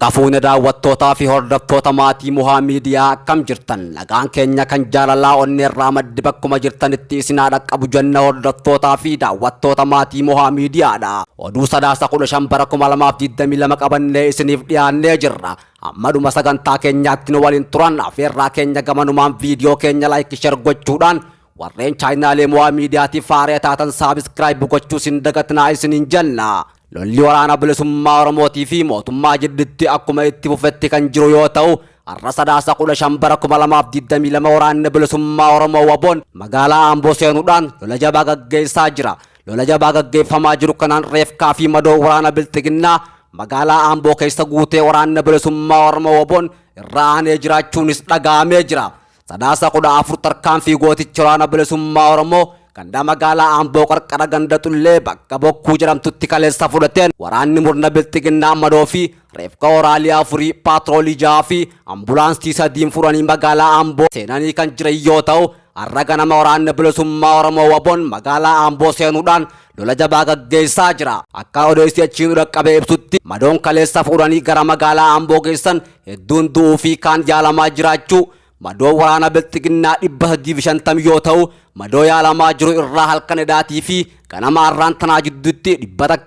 Harka fuune daawwattootaa fi hordoftoota maatii Mohaa Miidiyaa, akkam jirtan? Nagaan keenya kan jaalalaa onneerraa maddi bakkuma jirtanitti isin haa dhaqqabu jenna. Hordoftootaa fi daawwattoota maatii Mohaa Miidiyaadha. Oduu Sadaasa 15 bara 2022 qabannee isiniif dhiyaannee jirra. Amma dhuma sagantaa keenyaatti nu waliin turan afeerraa keenya. Gamanumaan viidiyoo keenya like, share gochuudhaan warreen chaayinaalee Mohaa Miidiyaatiif faaree taatan subscribe gochuus hin dagatinaa isiniin jenna. Lolli waraana bilisummaa Oromootii fi mootummaa jidduutti akkuma itti fufetti kan jiru yoo ta'u, har'a Sadaasa 15 bara 2022 waraanni bilisummaa Oromoo WBOn magaalaa Amboo seenuudhaan lola jabaa gaggeessaa jira. Lola jabaa gaggeeffamaa jiru kanaan reefkaa fi madoo waraana bilxiginnaa magaalaa Amboo keessa guutee waraanni bilisummaa Oromoo WBOn irra aanee jiraachuunis dhaga'amee jira. Sadaasa 14 tarkaanfii gootichi waraana bilisummaa Oromoo ganda magaalaa Amboo qarqara ganda Xullee bakka Bokkuu jedhamtutti kaleessa fudhateen waraanni murna bilxiginnaa madoo fi reefka oraalii afurii, paatroolii jaha fi ambulaansii sadiin furanii magaalaa Amboo seenanii kan jiran yoo ta'u, har'a ganama waraanni bilisummaa Oromoo WBOn magaalaa Amboo seenuudhaan lola jabaa gaggeessaa jira. Akka odeessi achiin dhaqqabee ibsutti, madoon kaleessa fuudhanii gara magaalaa Amboo geessan hedduun du'uu fi kaan yaalamaa jiraachuu. Madoo waraana bilxiginnaa 350 yoo ta'u, madoo yaalamaa jiru irraa halkan edaatii fi ganama har'aan tanaa jidduutti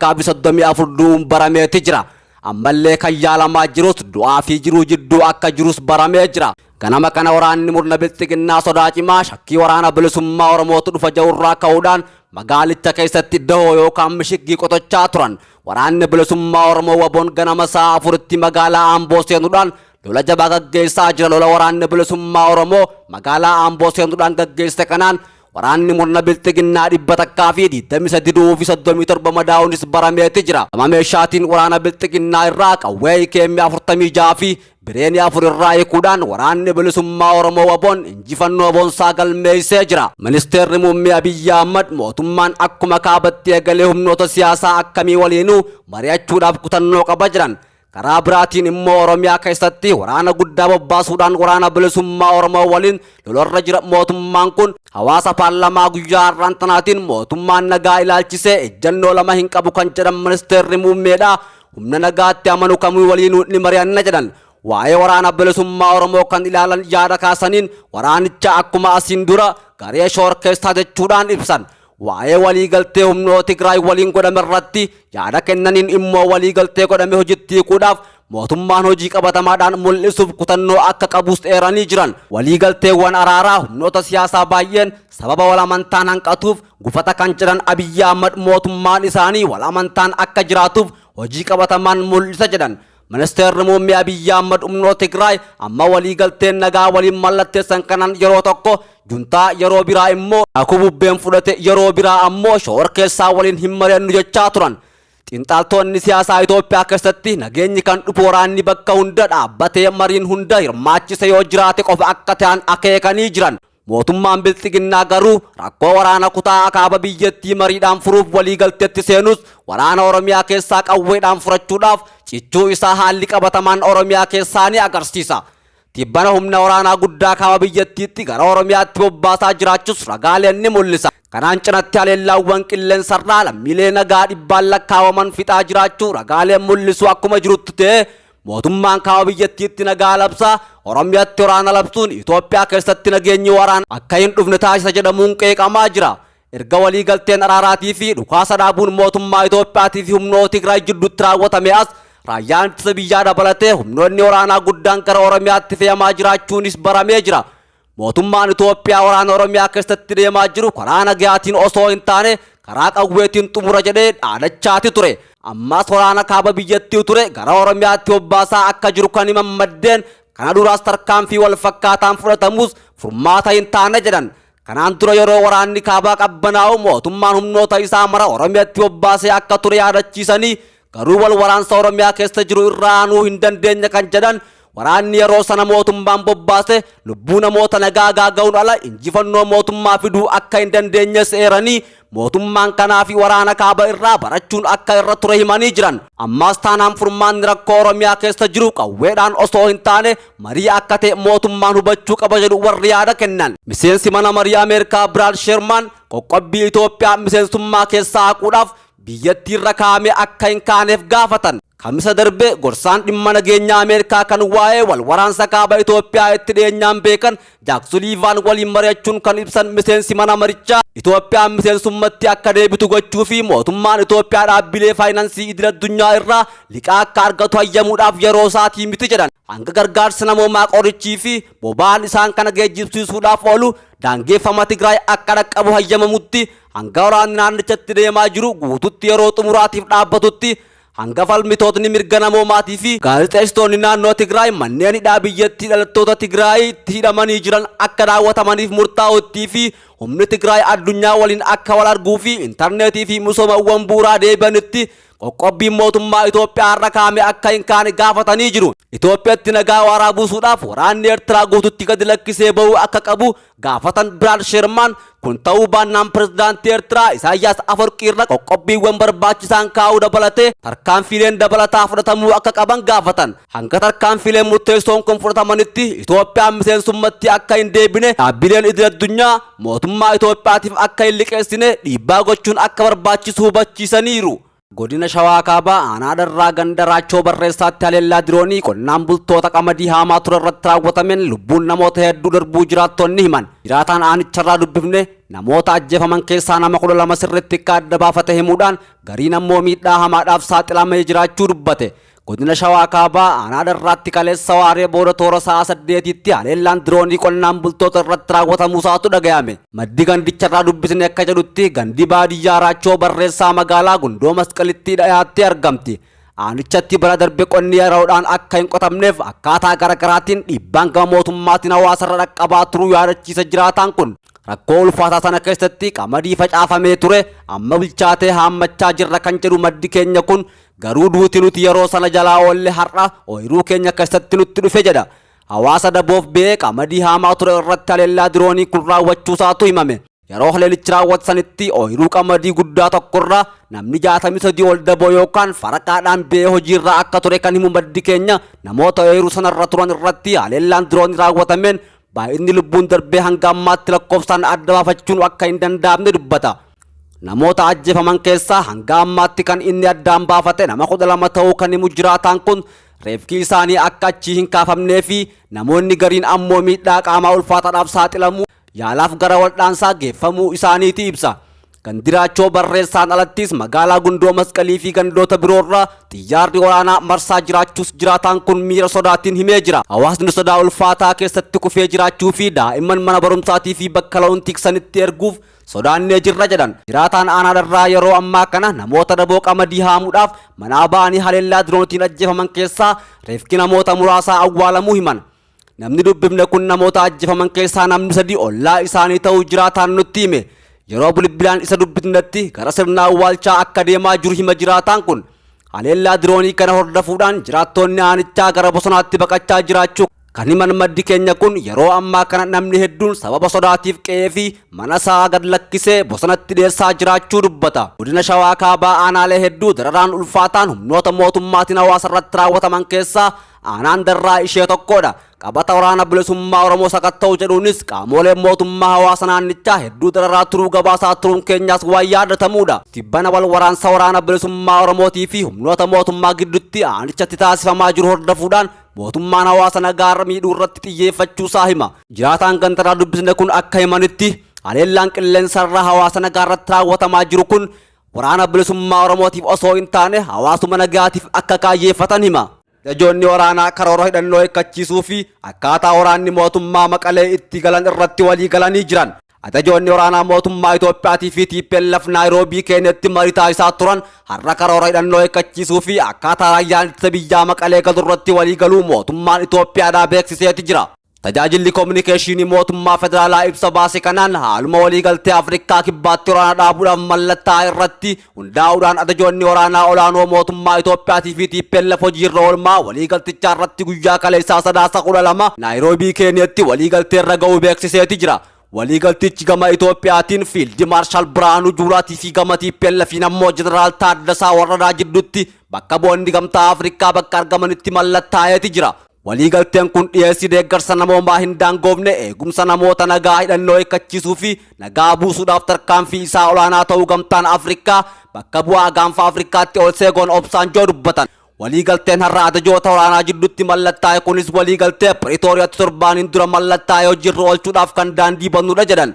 134 du'uun barameeti jira. Ammallee kan yaalamaa jirus du'aa fi jiruu jidduu akka jirus baramee jira. Ganama kana waraanni murna bilxiginnaa sodaa cimaa shakkii waraana bilisummaa Oromootu dhufa ja'urraa ka'uudhaan magaalicha keessatti dahoo yookaan mishiggii qotochaa turan. Waraanni bilisummaa Oromoo WBOn ganama sa'a 4tti magaalaa Amboo seenuudhaan lola jabaa gaggeessaa jira. Lola waraanni bilisummaa Oromoo magaalaa Amboo seenuudhaan gaggeesse kanaan waraanni murna bilxiginnaa 123 du'uu fi 37 madaa'uunis barameeti jira. Gama meeshaatiin waraana bilxiginnaa irraa qawwee AKM 46 fi bireenii afur irraa hiikuudhaan waraanni bilisummaa Oromoo WBOn injifannoo boonsaa galmeessee jira. Ministeerri muummee Abiyyi Ahmad mootummaan akkuma kaabatti eegalee humnoota siyaasaa akkamii waliinuu mari'achuudhaaf kutannoo qaba jiran. Karaa biraatiin immoo Oromiyaa keessatti waraana guddaa bobbaasuudhaan waraana bilisummaa Oromoo waliin lolarra jira mootummaan kun. Hawaasa paarlamaa guyyaa har'aan tanaatiin mootummaan nagaa ilaalchisee ejjennoo lama hin qabu kan jedhan ministeerri muummeedha. Humna nagaatti amanu kamuu waliinuu ni mari'anna jedhan. Waa'ee waraana bilisummaa Oromoo kan ilaalan yaada kaasaniin waraanicha akkuma asiin dura garee shoorkeessaa jechuudhaan ibsan. Waa'ee waliigaltee humnoota Tigraay waliin godhame irratti yaada kennaniin immoo waliigaltee godhame hojiitti hiikuudhaaf mootummaan hojii qabatamaadhaan mul'isuuf kutannoo akka qabus eeranii jiran. Waliigalteewwan araaraa humnoota siyaasaa baay'een sababa wal amantaan hanqatuuf gufata kan jedhan Abiyyi Ahmad, mootummaan isaanii wal amantaan akka jiraatuuf hojii qabatamaan mul'isa jedhan. Ministeerri muummee Abiyyi Ahmad humnoota Tigraay amma waliigalteen nagaa waliin mallatteessan kanaan yeroo tokko juntaa, yeroo biraa immoo akuu bubbeen fudhate, yeroo biraa ammoo shoorkeessaa waliin hin mari'annu jechaa turan. Xiinxaltoonni siyaasaa Itoophiyaa keessatti nageenyi kan dhufu waraanni bakka hunda dhaabbatee mariin hunda hirmaachise yoo jiraate qofa akka ta'an akeekanii jiran. Mootummaan bilxiginnaa garuu rakkoo waraana kutaa kaaba biyyattii mariidhaan furuuf waliigalteetti seenus, waraana Oromiyaa keessaa qawweedhaan furachuudhaaf cichuu isaa haalli qabatamaan Oromiyaa keessaa ni agarsiisa. Tibbana humna waraanaa guddaa kaaba biyyattiitti gara Oromiyaatti bobbaasaa jiraachuus ragaaleen ni mul'isa. Kanaan cinatti haleellaawwan qilleensarraa lammiilee nagaa dhibbaan lakkaawaman fixaa jiraachuu ragaaleen mul'isu akkuma jirutti ta'ee, mootummaan kaaba biyyattiitti nagaa labsaa Oromiyaatti waraana labsuun Itoophiyaa keessatti nageenyi waraana akka hin dhufne taasisa jedhamuun qeeqamaa jira. Erga waliigalteen araaraatii fi dhukaasa dhaabuun mootummaa Itoophiyaatii fi humnoota Tigraay jidduutti raawwatame as raayyaan ittisa biyyaa dabalatee humnoonni waraanaa guddaan gara Oromiyaatti fe'amaa jiraachuunis baramee jira. Mootummaan Itoophiyaa waraana Oromiyaa keessatti deemaa jiru karaa nagayaatiin osoo hin taane karaa qawweetiin xumura jedhee dhaadachaati ture. Ammas waraana kaaba biyyattii ture gara Oromiyaatti bobbaasaa akka jiru kan himan maddeen, kana duraas tarkaanfii wal fakkaataan fudhatamus furmaata hin taane jedhan. Kanaan dura yeroo waraanni kaabaa qabbanaa'u mootummaan humnoota isaa mara Oromiyaatti bobbaasee akka ture yaadachiisanii, garuu wal waraansa Oromiyaa keessa jiru irraa aanuu hin dandeenye kan jedhan, waraanni yeroo sana mootummaan bobbaase lubbuu namoota nagaa gaaga'uun ala injifannoo mootummaa fiduu akka hin dandeenyes eeranii, mootummaan kanaa fi waraana kaaba irraa barachuun akka irra ture himanii jiran. Ammaas taanaan furmaanni rakkoo Oromiyaa keessa jiru qawweedhaan osoo hin taane marii akka ta'e mootummaan hubachuu qaba jedhu warri yaada kennan. Miseensi mana marii Ameerikaa Biraad Sheermaan qoqqobbii Itoophiyaa miseensummaa keessaa haquudhaaf biyyattiirra kaa'ame akka hin kaaneef gaafatan. Kamisa darbe gorsaan dhimma nageenyaa Ameerikaa kan waa'ee wal waraansa kaaba Itoophiyaa itti dhiyeenyaan beekan Jaak Suliivaan waliin mari'achuun kan ibsan miseensi mana marichaa, Itoophiyaan miseensummaatti akka deebitu gochuu fi mootummaan Itoophiyaa dhaabbilee faayinaansii idil addunyaa irraa liqaa akka argatu hayyamuudhaaf yeroo isaatii miti jedhan. Hanga gargaarsi namoomaa, qorichii fi boba'aan isaan kana geejjibsiisuudhaaf oolu daangeffama Tigraay akka dhaqqabu hayyamamutti, hanga waraanni naannichatti deemaa jiru guututti yeroo xumuraatiif dhaabbatutti, hanga falmitootni mirga namoomaatii fi gaazexeessitoonni naannoo Tigraay manneen hidhaa biyyattii dhalattoota Tigraay itti hidhamanii jiran akka daawwatamaniif murtaa'uttii fi humni Tigraay addunyaa waliin akka wal arguu fi intarneetii fi misoomawwan bu'uuraa deebi'anitti qoqqobbiin mootummaa Itoophiyaa irra kaa'ame akka hin kaane gaafatanii jiru. Itoophiyaatti nagaa waaraa buusuudhaaf waraanni Eertiraa guututti gadi lakkisee bahuu akka qabu gaafatan Biraad Sheermaan. Kun ta'uu baannaan pirezidaantii Eertiraa Isaayyaas Afawarqii irra qoqqobbiiwwan barbaachisaan kaa'uu dabalatee tarkaanfiileen dabalataa fudhatamuu akka qaban gaafatan. Hanga tarkaanfiileen murteessoon kun fudhatamanitti Itoophiyaan miseensummaatti akka hin deebine, dhaabbileen idil addunyaa mootummaa Itoophiyaatiif akka hin liqeessine dhiibbaa gochuun akka barbaachisu hubachiisaniiru. Godina Shawaa Kaabaa aanaa Dharraa ganda Raachoo Barreessaatti haleellaa diroonii qonnaan bultoota qamadii haamaa ture irratti raawwatameen lubbuun namoota hedduu darbuu jiraattonni himan. Jiraataan aanicharraa dubbifne namoota ajjeefaman keessaa nama 12 sirriitti akka adda baafate himuudhaan gariin ammoo miidhaa hamaadhaaf saaxilamee jiraachuu dubbate. Godina Shawaa Kaabaa aanaa Dharraatti kaleessa waaree booda toora sa'a 8tti haleellaan diroonii qonnaan bultoota irratti raawwatamuusaatu dhagayame. Maddi gandicharraa dubbisne akka jedhutti gandi baadiyyaa Raachoo Barreessaa magaalaa Gundoo Masqalitti dhiyaattee argamti. Aanichatti bara darbe qonni yeroodhaan akka hin qotamneef akkaataa garaagaraatiin dhiibbaan gama mootummaatiin hawaasarra dhaqqabaa turuu yaadachiisa jiraataan kun. Rakkoo ulfaataa sana keessatti qamadii facaafamee ture amma bilchaatee haammachaa jirra kan jedhu maddi keenya kun, garuu duuti nuti yeroo sana jalaa oolle har'a ooyiruu keenya keessatti nutti dhufe jedha. Hawaasa daboof ba'ee qamadii haamaa ture irratti haleellaa diroonii kun raawwachuusaatu himame. Yeroo haleellichi raawwatu sanitti ooyiruu qamadii guddaa tokkorra namni 63 ol daboo yookaan faraqaadhaan ba'ee hojiirra akka ture kan himu maddi keenya, namoota ooyiruu sanarra turan irratti haleellaan diroonii raawwatameen baay'inni lubbuun darbee hanga ammaatti lakkoofsaan adda baafachuun akka hin danda'amne dubbata. Namoota ajjeefaman keessaa hanga ammaatti kan inni addaan baafate nama 12 ta'uu kan himu jiraataan kun, reefki isaanii akka achii hin kaafamnee fi namoonni gariin ammoo miidhaa qaamaa ulfaataadhaaf saaxilamuu yaalaaf gara waldhaansaa geeffamuu isaaniiti ibsa. Gandi Raachoo Barreessaan alattis magaalaa Gundoo Masqalii fi gandoota biroorraa xiyyaarri waraanaa marsaa jiraachuus jiraataan kun miira sodaatiin himee jira. Hawaasni sodaa ulfaataa keessatti kufee jiraachuu fi daa'imman mana barumsaatii fi bakka loon tiksanitti erguuf sodaannee jirra jedhan. Jiraataan aanaa Dharraa yeroo ammaa kana namoota daboo qamadii haamuudhaaf manaa ba'anii haleellaa diroonitiin ajjeefaman keessaa reefki namoota muraasaa awwaalamuu himan. Namni dubbifne kun namoota ajjeefaman keessaa namni sadi ollaa isaanii ta'uu jiraataan nutti hime. Yeroo bilbilaan isa dubbifnetti gara sirna awwaalchaa akka deemaa jiru hima jiraataan kun. Haleellaa diroonii kana hordofuudhaan jiraattonni aanichaa gara bosonaatti baqachaa jiraachuu kan himan maddi keenya kun, yeroo ammaa kana namni hedduun sababa sodaatiif qe'ee fi mana isaa gad lakkisee bosonatti dheessaa jiraachuu dubbata. Godina Shawaa Kaabaa aanaalee hedduu dararaan ulfaataan humnoota mootummaatiin hawaasa irratti raawwataman keessaa aanaan Darraa ishee tokkodha. Qabata Waraana Bilisummaa Oromoo sakatta'u jedhuunis qaamoleen mootummaa hawaasa naannichaa hedduu dararaa turuu gabaasaa turuun keenyaas waan yaadatamudha. Tibbana wal waraansa Waraana Bilisummaa Oromootii fi humnoota mootummaa gidduutti aanichatti taasifamaa jiru hordofuudhaan mootummaan hawaasa nagaarra miidhuu irratti xiyyeeffachuusaa hima. Jiraataan gandarraa dubbisne kun akka himanitti haleellaan qilleensarraa hawaasa nagaarratti raawwatamaa jiru kun Waraana Bilisummaa Oromootiif osoo hin taane hawaasuma nagaatiif akka kaayyeeffatan hima. Ajajoonni waraanaa karoora hidhannoo hiikkachiisuu fi akkaataa waraanni mootummaa Maqalee itti galan irratti walii galanii jiran. Ajajoonni waraanaa mootummaa Itoophiyaatii fi TPLF Naayiroobii Keeniyatti marii taasisaa turan har'a karoora hidhannoo hiikkachiisuu fi akkaataa raayyaan ittisa biyyaa Maqalee galu irratti walii galuu mootummaan Itoophiyaadhaa beeksiseeti jira. Tajaajilli koominikeeshinii mootummaa federaalaa ibsa baase kanaan haaluma waliigaltee Afrikaa Kibbaatti waraana dhaabuudhaaf mallattaa irratti hundaa'uudhaan ajajoonni waraanaa olaanoo mootummaa Itoophiyaatii fi TPLF hojiirra oolmaa waliigaltichaa irratti guyyaa kaleessaa Sadaasa 12 Naayiroobii Keeniyatti waliigaltee irra ga'uu beeksiseeti jira. Waliigaltichi gama Itoophiyaatiin Fiildi Maarshaal Birhaanuu Juulaatii fi gama TPLFiin ammoo Jeneraal Taaddasaa Warradaa jidduutti bakka bu'oonni Gamtaa Afrikaa bakka argamanitti mallattaa'eeti jira. Waliigalteen kun dhiyeessii deeggarsa namoomaa hin daangoofne, eegumsa namoota nagaa, hidhannoo hiikkachiisuu fi nagaa buusuudhaaf tarkaanfii isaa olaanaa ta'uu Gamtaan Afrikaa bakka bu'aa Gaanfa Afrikaatti Olusegun Obasanjoo dubbatan. Waliigalteen har'a ajajoota waraanaa jidduutti mallattaa'e kunis waliigaltee Piriitooriyaatti torbaaniin dura mallattaa'e hojiirra oolchuudhaaf kan daandii banudha jedhan.